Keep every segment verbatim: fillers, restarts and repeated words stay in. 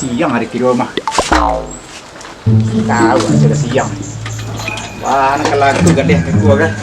Siang hari kiro mah. Tahu aja lah siang. Wah, nak kalau aku gadih aku kan.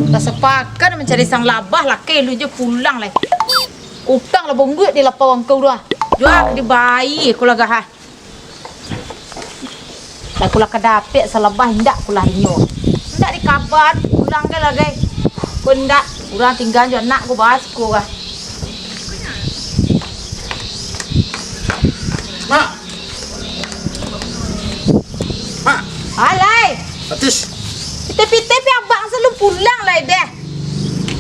Lah sapakat mancari sang labah, lakeh lu jo pulang lai. Utang lah bongguik di lapau angkau tu ah. Jual dibayie ko lah gah ah. Lah, ko lah ka dapek salabah indak ko lah inyo. Indak dikaba, pulang ka lah, gai. Ko indak, urang tingga jo anak ko, baa siko kah. Mak! Mak! Alai! Atis! Pitih-pitih pi abang salun pulang lai deh.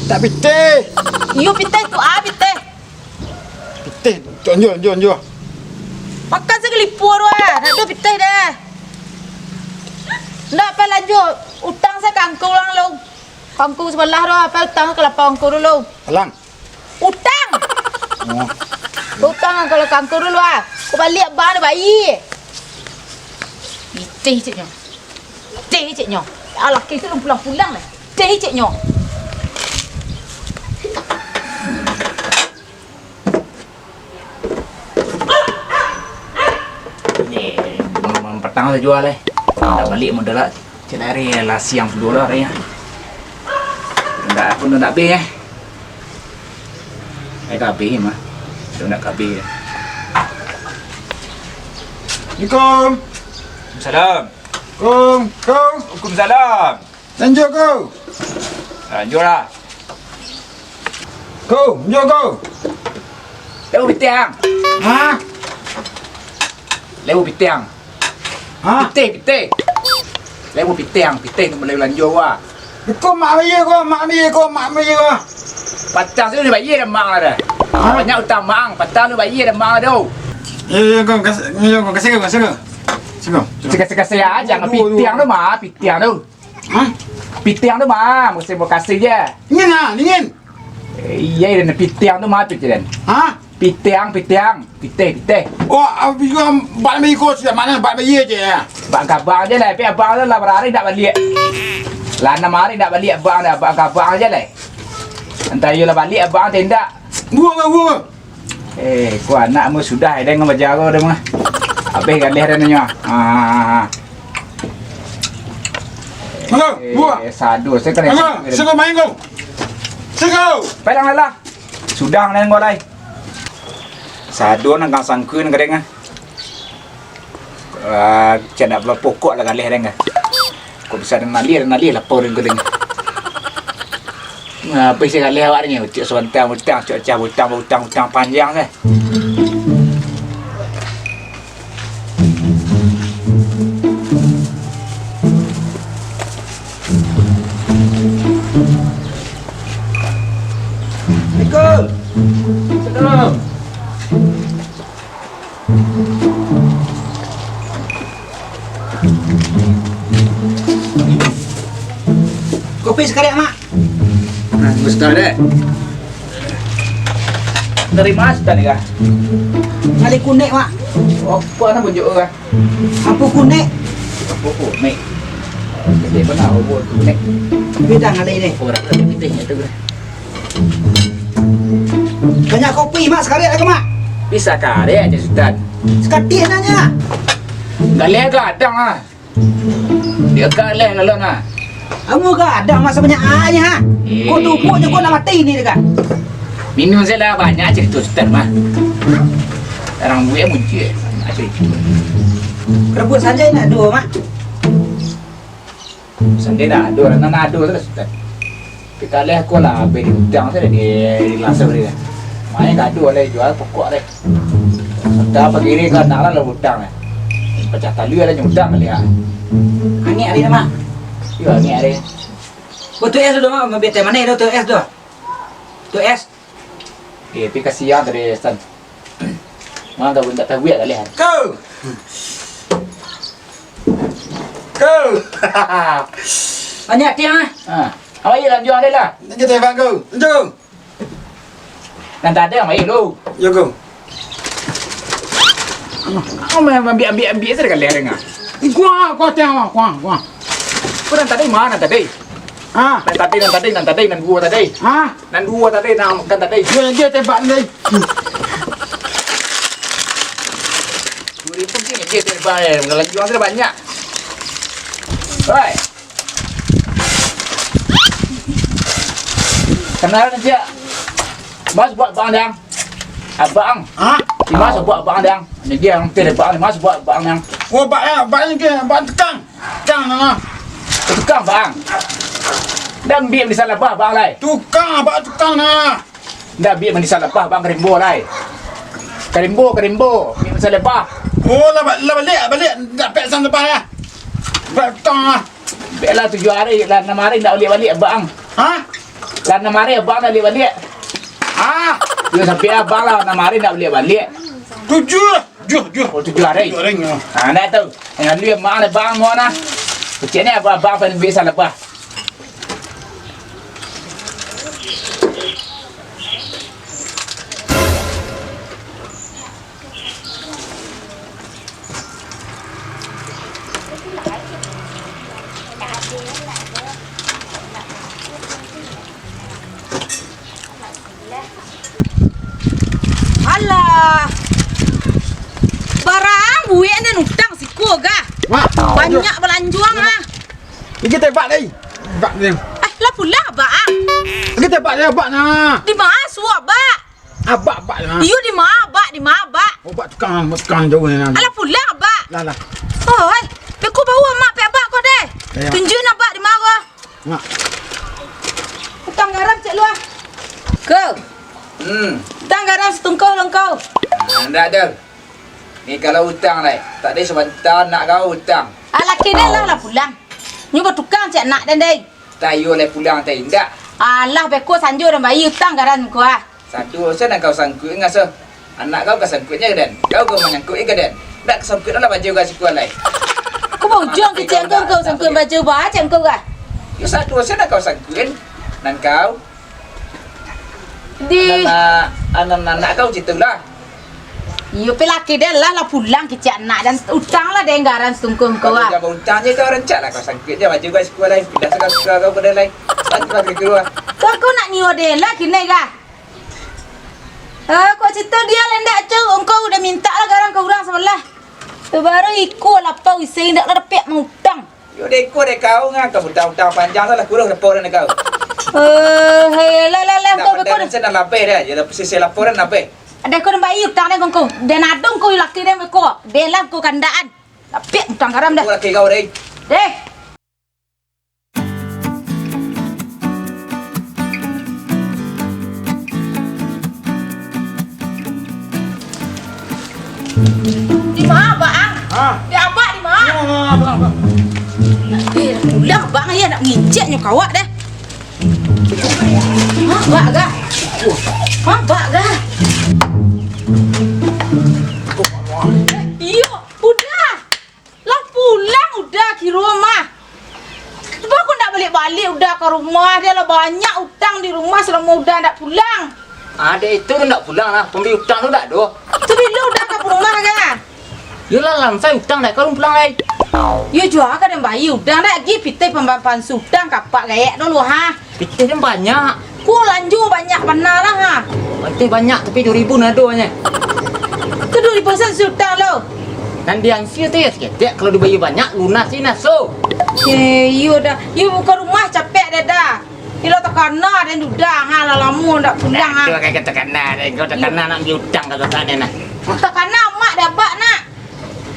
Tak pitih! Iyo, pitih tu ah, pitih. Pitih, anjua, anjua, anjua. Makan sagalipo tu ah, ndak ado pitih deh. Ndak, apai lanjua utang sa ka angku urang lu. Ka angku sabalah tu, apai utang ka lapau angku dulu. Alang. Utang! Oh. Utang kalau ka angku dulu ah. Ko baliak abang tu bayi. Pitih ceknyo. Pitih ceknyo. Alah, kito pulang-pulang lah. Pitih ceknyo. Ni, malam patang lah jual, eh. Ndak baliak modal lah. Cari lah siang pulo lah, eh. Ndak, aku ndak habis, eh. Eh, ka habis, mah. Ndak ka habis. Assalamualaikum. Salam. Kum, kum. Waalaikumsalam. Lanjut, kum. Lanjut lah. Ko, nyo ko. Lewu pitih ang. Ha? Lewu pitih ang. Ha? Pitih, pitih. Lewu pitih ang, pitih tu mulai lanjua wa. Ko mak bayie ko, mak bayie ko, mak bayie ko. Patang tu dibayie dah mak dah. Ha? Banyak utang mak ang, patang tu bayie dah mak dah. Yo, yo, ko, kas-, yo, ko, kasih ko, kasih ko. Siko. Kasih, kasih, kasih aja, pitih ang tu mah, pitih ang tu. Hah? Pitih ang tu mah, musim bekasi je. Dingin ah, dingin. Eh, iya, dan pitih ang tu mah tu, Ciden. Hah? Pitih ang, pitih ang. Pitih, pitih. Oh, abis ko bat mah iko sudah mana bat mah iya je. Bat gabang je lah, tapi abang tu lah berari tak balik. Lah enam hari tak balik abang dah, bat gabang je lah. Entah iyo lah balik abang atau indak. Buang, buang, buang. Eh, ko anak mu sudah, eh, dengan baja ko dah mah. Habis galih dah nyo. Ah. Mangga, buah. Eh, sado, saya kena. Mangga, siko main ko. Siko. Pelang lah. Sudah nang ko lai. Sado nang kang sangkun kadang ah. Ah, cak nak pokok lah galih deng. Kok bisa den alih, den alih lapau deng ko deng. Nah, apa isi galih awak ni? Ucik sabanta utang, cak cah utang, utang, utang panjang deh. Assalamualaikum. Salam. Kopi sakarek, Mak. Nah, tunggu sakarek, dek. Dari mana tadi kah? Ngalih kunek, Mak. Oh, apa nama bunjuk kah? Ampu kunek. Ampu kunek. Jadi benar, ampu kunek. Bidang ngalih ni. Orang tu pitihnya tu kah? Banyak kopi, Mak, sakarek lah ke, Mak? Bisa karek aja, Sutan. Sakatik nanya. Galeh gadang ah. Dia galeh lalu nah. Kamu gadang, Mak, sebanyak aja ha. Eh. Kau tumpuk je kau nak mati ni dekat. Minum saja lah, banyak cerita Sutan mah. Orang buat muncul, banyak cerita. Kerebut saja nak dua, Mak. Sande dah ado, nan ado tu lah Sutan. Tapi kaleh aku lah, abih di utang tu di, di Lasem tadi. Main gaduh lah, jual pokok deh. Entah apa kiri ke anak lah, lah utang deh. Pacah talua lah, nyudang kali ah. Angek ari, Mak. Yo, angek ari. Butuh es tu, Mak. Maambiak teh manih tu, butuh es tu. Butuh es. Eh, pi kasian tadi, San. Mana tahu, tak tahu ya kali ah. Kau. Kau. Banyak tiang ah. Ha. Awak iya lanjuang deh lah. Nanti teh bang kau. Lanjuang. Nan tadai ang baik lu. Yo, go. Kau main ambiak-ambiak-ambiak sajo kali ah. Gua, gua tengok, gua, gua. Kau nan tadai ma, nan tadai? Ha? Nan tadai, nan tadai, nan tadai, nan duo tadai. Ha? Nan duo tadai, nan makan tadai. Yo, yo, tembak ni. Duo ribu ni, dia tembak, eh. Kalau jual sudah banyak. Oi. Kenalan ciek. Mas buat bang dang. Abang. Ha? Mas buat bang dang. Ni dia yang tadi bang, Mas buat bang dang. Oh, bak, eh, bak ni ke, bak tukang. Tukang nah. Tukang bang. Dah ambiak mandi salabah bang lai. Tukang, bak tukang nah. Dah ambiak mandi salabah bang, karimbo lai. Karimbo, karimbo. Ambiak mandi salabah. Oh, lah, ba-, lah baliak, baliak. Dah pek salabah lah. Bak tukang lah. Bialah tujuah hari, lah anam hari ndak baliak-baliak, Bang. Ha? Lah anam hari, Bang, ndak baliak-baliak. Ha? Yo, sampai Abang lah anam hari ndak baliak-baliak. Tujuah. Juah, juah. Oh, tujuah hari. Tujuah hari, yo. Ha, ndak tahu. Yang lu yang Bang, Bang mau nah. Kecil ni apa, Abang, paling biasa lah, Bang. Alah. Barang buek nan utang siko gah. Mak. Banyak balanjuang ah. Iki tebak deh. Bak ni. Eh, lah pulang abak ah. Iki tebak deh, bak nah. Di ma suok abak? Abak, abak lah. Iyo, di ma abak, di ma abak? Oh, bak tukang, bak tukang jauah ni. Alah, pulang abak. Lah, lah. Oi, beko bawa amak pek abak ko deh. Iyo. Tunjukin abak di ma ko. Nak. Utang garam cek lu ah. Ko. Hmm. Utang garam satungkau lah ko. Nah, ndak ado. Ni kalau utang lai, tadi sabanta anak kau utang. Ah, laki den lah, lah pulang. Nyo batukang cek anak den deh. Tayo lai pulang tai indak? Alah, beko sanjo den bayia utang garam ko ah. Satu sen nan kau sangkuik ngaso. Anak kau ka sangkuiknyo ka den. Kau ka manyangkuik ka den. Ndak ka sangkuik lah baju kau siko lai. Ko baujuang kecek kau, kau sangkuik baju ba cek kau kah? Yo satu sen nan kau sangkuik. Nan kau. Di anak, anak, anak kau citulah. Iyo, pi laki den lah, lah pulang kecek anak den, utang lah den garam satungkau ko ah. Kalau utang je kau rancak lah, kau sangkuik je baju kau siko lai, pindah suka-suka kau ka den lai. Sangkuik lah kiro-kiro ah. Kau, kau nak nio den lah kini kah? Eh, kok cito dia lah ndak, Cok. Engkau udah minta lah garam ka urang sabalah. Tu baru iko lapau isi indak lah dapek mautang. Yo, dek ko, dek kau nga, kau utang-utang panjang tu lah, kuruh lapau den kau. Eh, hei, lah, lah, lah, kau beko. Sen nan lapeh dah, je lah sisi lapau den lapeh. Dek ko, den bayia utang den kau. Den adong kau laki den beko. Den lah kau kandaan. Lapek utang garam dah. Kau laki kau deh. Deh. Di ma, Bang? Hah? Di abak di ma? Nah, nah, nah, abak, abak. Eh, pulang abak, ya, nak ngicek nyo kawak deh. Hah, abak ga? Hah, abak ga? Iyo, udah. Lah pulang Uda ka rumah. Baa kok ndak baliak-baliak Uda ka rumah? Dia lah banyak utang di rumah salamo Uda ndak pulang. Ah, dek itu tu ndak pulang lah. Pambia utang tu ndak ado. Tu bilo Uda ka rumah kan? Yo lah, lansai utang dek ka pulang lai. Yo jua ka den bayia utang dek, agi pitih pambia pansu utang ka apak gaek dulu ha. Pitih den banyak. Ko lanjo banyak bana lah ha. Pitih banyak, tapi duo ribu nan ado nyo. Tu duo ribu sen utang lo. Nan diansia tu yo saketek, kalau dibayia banyak, lunas se naso. Eh, iyo Da. Iyo buka rumah capek deh Da. Ilo takana den Uda ha, lah lamo ndak pulang ha. Aduh, kagak takana deh, kau takana nak ambiak utang kagak den nah. Takana amak dek abak nak.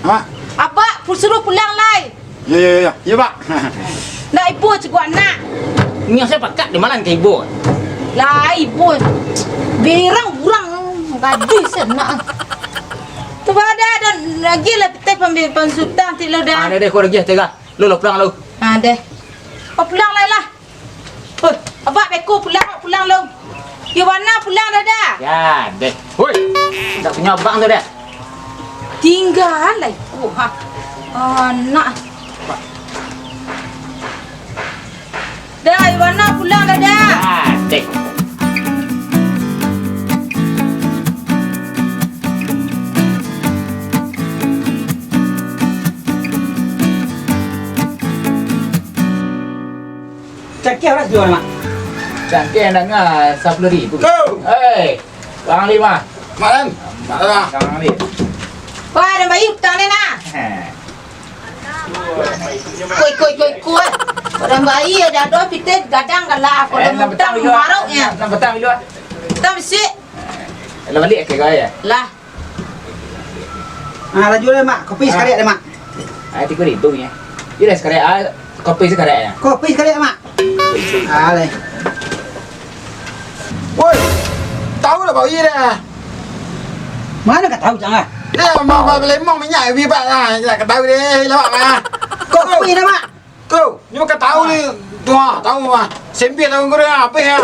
Mak. Abak pu-, suruah pulang lai. Yo, yo, yo, yo. Yo, Bak. Ndak ibo ciguak anak. Nyo sajo pakak di ma nan ka ibo. Lah, ibo. Berang urang gaduah se nak. Ba dah, dah, lagi lah pitih pambi-, pansutang ti lo dah. Ah, dah, dah, kau lagi, tega. Lo, lo, pulang lo. Ah, deh. Oh, pulang lah, lah. Hoi, abak beko pulang, pulang lo. Yo bana pulang dah, dah. Ya, deh. Hoi, tak punya abang tu dah. Tinggal lah, oh, ha. Anak. Dah, Iwana pulang dah, dah. Ah, cek. Cangkeh bara juo, Mak? Cangkeh nan danga sapuluah ribu. Ko! Hei, Bang Lima. Mak Lan. Mak Lan. Bang Lima. Wah, ado bayi utang ni, nah. Heh. Koi, koi, koi, koi. Urang bayi ado, ado pitih gadang galak, kalau nan utang maruknyo. Nan patang bilo? Utang bisi. Lah baliak ka gaya? Lah. Ah, laju lah, Mak. Kopi sakarek deh, Mak. Ah, tigo ribu nyo. Iyo lah sakarek, ah, kopi sakarek nyo. Kopi sakarek, Mak. Ah, lai. Woi, tahu lah bayi dah. Mano ka tahu, Cang, ah? Dah, mau, mau lemong minyak, bibak lah, nak ka tahu deh, lawak lah. Kopi dah, Mak. Ko, nyo makan tahu ni. Tu ah, tahu ah. Sempit tahu ko dah, apa ya?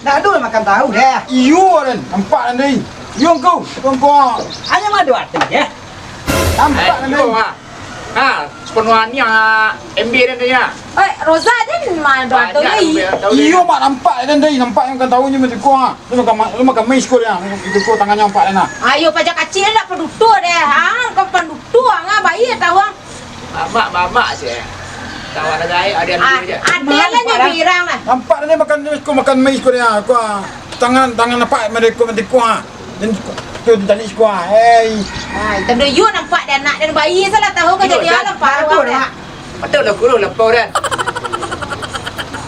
Ndak ado makan tahu deh. Iyo, den. Nampak den tadi. Iyo, ko. Ko, ko. Hanyo mado ati, ya. Nampak den tadi. Ha, sepenuh hati ah, M B den tadi, ya. Oi, Roza den mado ati. Iyo, Mak, nampak den tadi. Nampak nyo makan tahu nyo macam ko, ha. Lu makan ma-, lu makan mais ko dia. Itu ko tangannyo nampak den, ha. Ayo, paja kacik ndak paduto deh. Ha, bukan panduto, ha, bayi tahu, ha. Mamak, mamak se. Kawan aja, eh, ada Ah, dulu je. Ado lah nyo birang lah. Nampak tadi makan, ko makan mais ko dia, ko, ah, tangan, tangan apak mereka nanti ko, ah. Dan ko, tu tadi ko, ah. Hei. Ah, itu dah you nampak dia anak dan bayi salah tahu ke jadi alam paruh dia. Patut lah kurus lapau dan.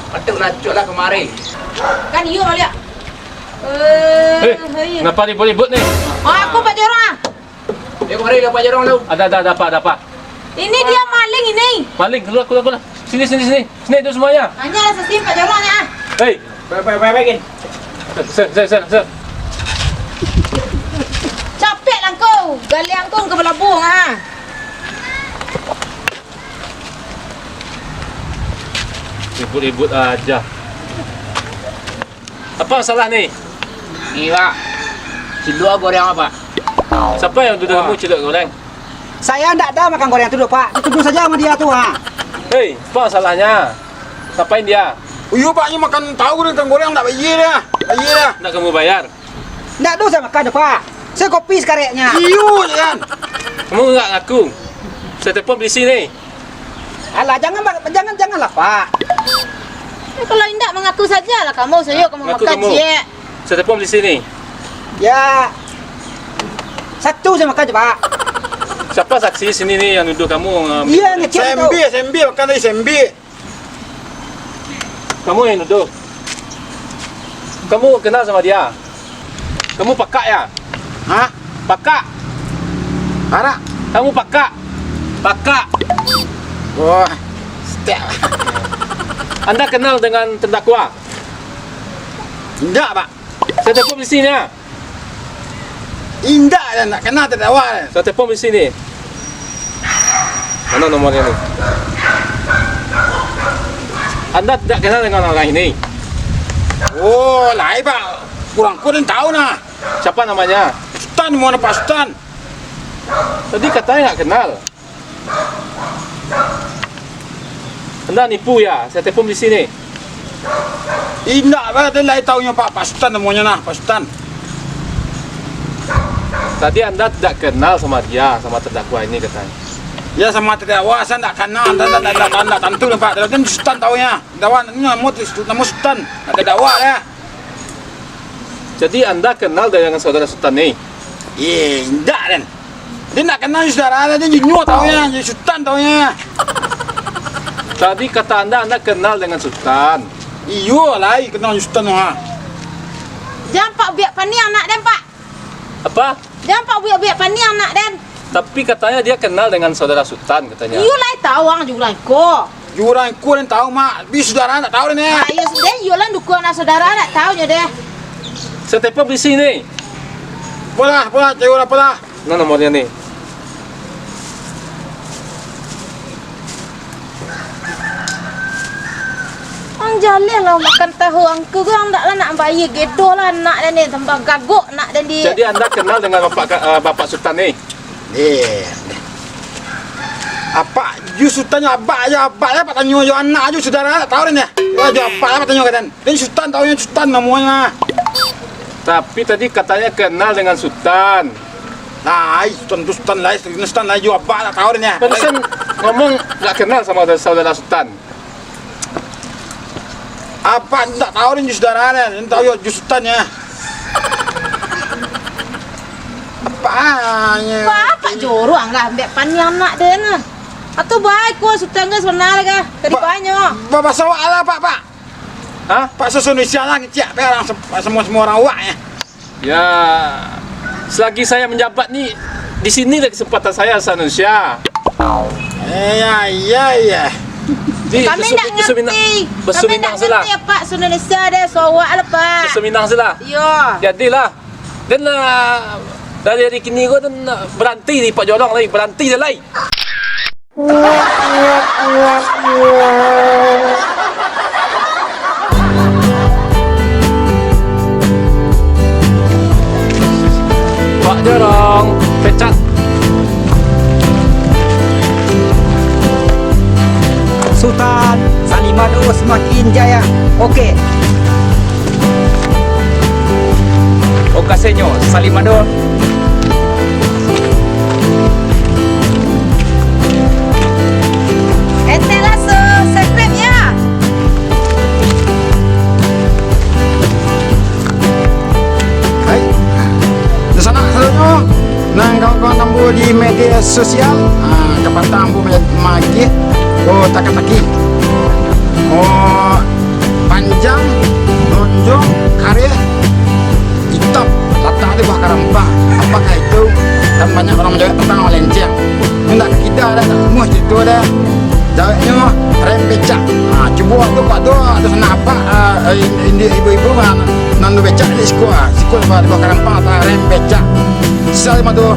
Patut lah cuk lah kemari. Kan you lihat. Eh, Eh, hei. Kenapa ribut-ribut ni? Oh, aku Pak Jorong ah. Dia kemari lah, Pak Jorong tu. Ada, ada, ada apa, ada apa? Ini dia maling ini. Maling, keluar, keluar, keluar. Sini, sini, sini. Sini tu semuanya. Hanya saksi Pak Jorong ni, ah. Hei. Baik, baik, baik, baik. Sir, sir, sir, sir. Capek lah kau. Gali angkung ke Belabuang, ah. Ribut-ribut aja. Apa masalah ni? Ni, Pak. Cilok goreng, Pak. Siapa yang tuduh kamu cilok goreng? Saya ndak ada makan goreng tu doh, Pak. Dituduh saja sama dia tu, ha. Hei, apa masalahnya? Ngapain dia? Iyo, Pak, nyo makan tahu deh, makan goreng ndak bayia dah. Bayia dah. Ndak kamu bayar? Ndak doh saya makan doh, Pak. Saya kopi sakareknya. Iyo, kan. Kamu nggak ngaku? Saya telepon polisi ni. Alah, jangan, jangan, janganlah, Pak. Ya, kalau indak mangaku sajalah kamu, sayo kamu Ngaku makan kamu. ciek. Saya telepon polisi ni. Ya, satu saya makan je, Pak. Siapa saksi sini ni yang nuduh kamu, uh, Iya, ngecek tu. Sembi, sembi, makan tadi sembi. Kamu yang nuduh. Kamu kenal sama dia? Kamu pakak ya? Hah? Pakak. Arak. Kamu pakak. Pakak. Wah, setiap. Anda kenal dengan terdakwa? Indak, Pak. Saya telepon polisi ni, ah. Indak, dah nak kenal terdakwa. Saya telepon polisi ni. Mana nomornya ni? Anda tidak kenal dengan orang ini? Oh, lain, Pak. Kurang kurang tahu nah. Siapa namanya? Sutan, mau Pak Sutan. Tadi katanya nggak kenal. Anda nipu ya, saya telepon polisi ni. Indak, bah, dia lai tahu nyo, Pak, Pak Sutan namonyo nah, Pak Sutan. Tadi anda tidak kenal sama dia, sama terdakwa ini katanya. Ya, sama terdakwa, saya ndak kenal, ndak, ndak, ndak, ndak, ndak tantu lah, Pak. Dia kan Sutan tahu ya. Terdakwa, ini namo tu, namo Sutan, ndak terdakwa ya. Jadi, anda kenal dengan saudara Sutan ni? Ye, indak, den. Dia ndak kenal jo saudara, dia jo nyo tahu ya, jo Sutan tahu ya. Tadi kata anda, anda kenal dengan Sutan. Iyo, lai kenal jo Sutan tu, ha. Jan, Pak, ubiak paniang anak den, Pak. Apa? Jan, Pak, ubiak-ubiak paniang anak den. Tapi katanya dia kenal dengan saudara Sutan, katanya. Iyo, lai tahu ang jo urang ko. Jo urang ko den tahu, Mak. Tapi saudara ndak tahu den, eh. Ah, iyo, den, iyo lah dukung anak saudara ndak tahu nyo deh. Saya telepon polisi ni. Apolah, apolah, cewek apolah. Nah, nomornya nih. Ang jaleh lah makan tahu angku ko, ang ndak lah nak bayia gedo lah anak den ni, tambah gagok anak den di. Jadi anda kenal dengan bapak ka-, eh, bapak Sutan ni? Eh, apak ju Sutan jo abak jo, abak lah apak tanyo jo anak ju, sudara tak tahu den ya. Yo, jo abak lah apak tanyo ka den. Den Sutan tahu nyo Sutan namonyo. Tapi tadi katanya kenal dengan Sutan. Lai, Sutan tu Sutan lai, Sutan lai jo abak tak tahu den ya. Barusan ngomong nggak kenal sama saudara Sutan. Apak ndak tahu den ju sudara den, den tahu yo ju Sutan ya. Apak nyo. Apak jorang lah, ambek paniang anak den lah. Atau baik ko Sutan ko sebenar ka, ka di Ba-, banyo. Ba-, baso awak lah, Pak, Pak. Hah? Pak, se-Indonesia lah, kecek, Pak, orang se-, semua-semua orang awak ya. Ya, selagi saya menjabat ni, di sini lah kesempatan saya se-Indonesia. Eh, ya, ya, ya. Di, Kami besu-, ndak besu Minang, ngerti. Besu Kami Minang ndak salah. Ngerti, Pak, se-Indonesia deh, so awak lah, Pak. Besu Minang salah. Iyo. Jadilah. Den, ah, dari hari kini ko, den, ah, beranti di Pak Jorong lai, beranti den lai. Pak Jorong, pecat. Sutan, Salimado semakin jaya. Oke. Okasenyo, Salimado. Ente langsung subscribe ya. Hai, di sana saudonyo, nan kawan-kawan ambo di media sosial, ah, kapatang ambo ma-, magiah, oh, takataki. Oh, panjang, lonjong, kareh, itam, latak di bawah karampah. Apakah itu? Kan banyak urang manjawek tantang urang lenceng. Indak ka kida, dak namuah carito dah. Jaweknyo rem becak. Ha, cubo tu, Pak, tu, ado sanak apak, ah, in-, indi-, ibu-ibu, ah, nan ado becak di siko, ah, siko di bawah, di bawah karampah, ah, rem becak. Sisa limo tu,